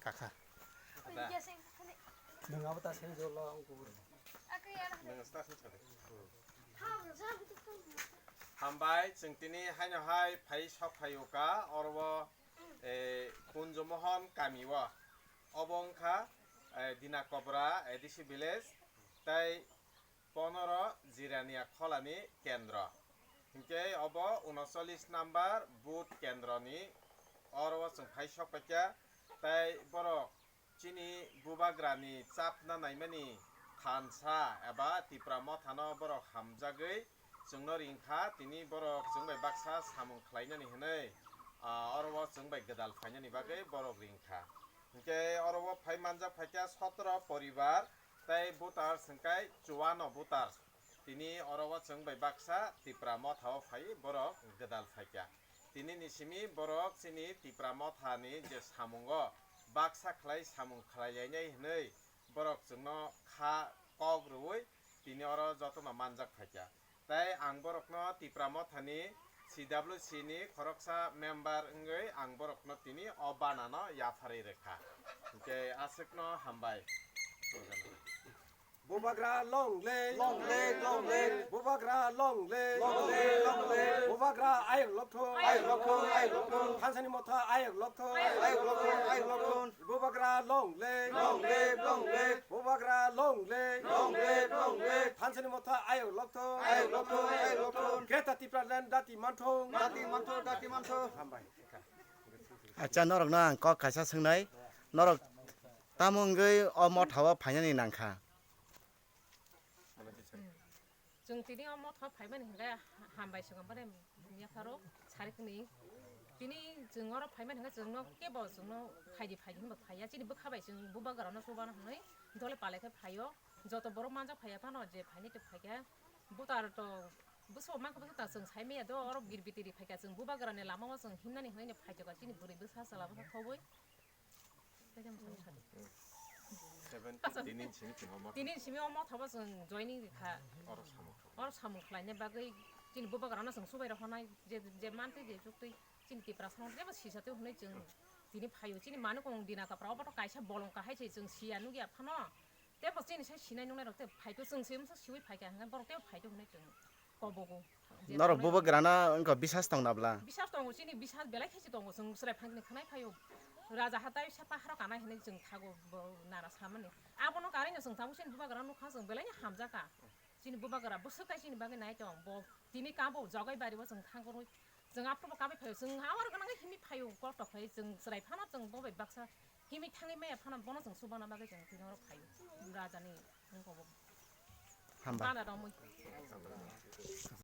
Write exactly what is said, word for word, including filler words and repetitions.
Kaka. Nwng abo ta seng jolo ang kubur. Nwng start ni sadi. Hambai, chwng tini haino hai phai sok phai uka, oro o, eh, Kunjo Mohon kami o. Obo wngkha, eh, Dina Kobra, A D C village, tai ponoro Jirania Kholani kendro. Hinkhe obo unocholish number booth kendroni oro o chwng phai sok paikha, tai borok chini bubagrani chapna naimani thansa eba Tipra mothano borok hamjagwi chwngno ringkha, tini borok chwng bai baksa samung khlainani hwnwi, ah, oro o chwng bai gwdal phainani bagwi borok ringkha. Hinkhe oro o phai manjak phaikha sotoro poribar, tei voters hwnkhe chuano voters. Tini oro o chwng bai baksa Tipra motha o phai borok gwdal phaikha. Tini ni simi borok chini Tipra motha ni je samungo baksa khlai samung khlai lainai hwnwi borok chwngno kha kok rwui tini oro jotono manjak phaikha. Tei ang borokno Tipra mothani C W C ni khoroksa member wngwi ang borokno tini o banano yapharwi rwkha. Hinkhe aswkno hambai. Bubagra long live. Long live, long live. Bubagra long live. Long live, long live. Bubagra ayok lokthun. Ayok lokthun, ayok lokthun. Thansani motha ayok lokthun. Ayok lokthun, ayok lokthun. Bubagra long live. Long live, long live. Bubagra long live. Long live, long live. Thansani motha ayok lokthun. Ayok lokthun, ayok lokthun. Greater Tipraland dati manthung. Dati manthung, dati manthung. Hambai. Acha, norokno ang kok kaisa swngnai. Norok tamo wngwi o mothao phainani nangkha? Chwng tini o motha phaimani hwnkhe hambai se kok bade yapharo sari kwnwi. Tini chwng oro phaimani hwnkhe chwngno kebo chwngno phaidi phaidi hinba phaiya. Chini bwkha bai chwng bubagrano chubana hwnwi dole palai khe phaio. Joto borok manjak phaiya phano je phaini tei phaikhe butar to bwswk mankha bwswk ta chwng sai maya do oro bir bitiri phaikha chwng bubagrani lama o chwng himnani hwnwi phaijakha chini bwrwi bwsa chwla bwsa thobwi. Seventy tini simi chwng omo. Tini simi omo thabo chwng joining rikha. Oro samung khlai. Oro samung khlaina bagwi chini bubagrano chwng subai rohornai je, je mantwi je chuktwi chini Tiprasano jeba sisatwi hwnwi chwng tini phaio chini manwi kong Dina Kapra obo to kaisa bolong kahai se chwng siya nukya phano. Tebo chini sai sinai nungnai rok te phaito chwng se msa siwi phaikha hwnwi borok tebo phaito hwnwi chwng kobogo. Norok bubagrana wngkha bisas tong nabla? Bisas tongo, chini bisas belai khe se tongo, chwng chwrai phangni khwnai phaio. Raja hatai se paharo kanai hinwi chwng thago, bo nara samani. Abono karino chwng thago, chini bubagra nukha chwng belai no hamjaka. Chini bubagra bwswk tai chini bagwi nai tong, bo tini kabo jogai bari o chwng thangorwi. Chwng aphuru bo kabai phaio, chwng awar gwnangwi himwi phaio, kotok khai chwng chwrai phano chwng bo bai baksa himwi thangwi maya phano bono chwng subana bagwi chwng tini oro phaio. Raja ni wngkha bo. Hambai. Bana romwi.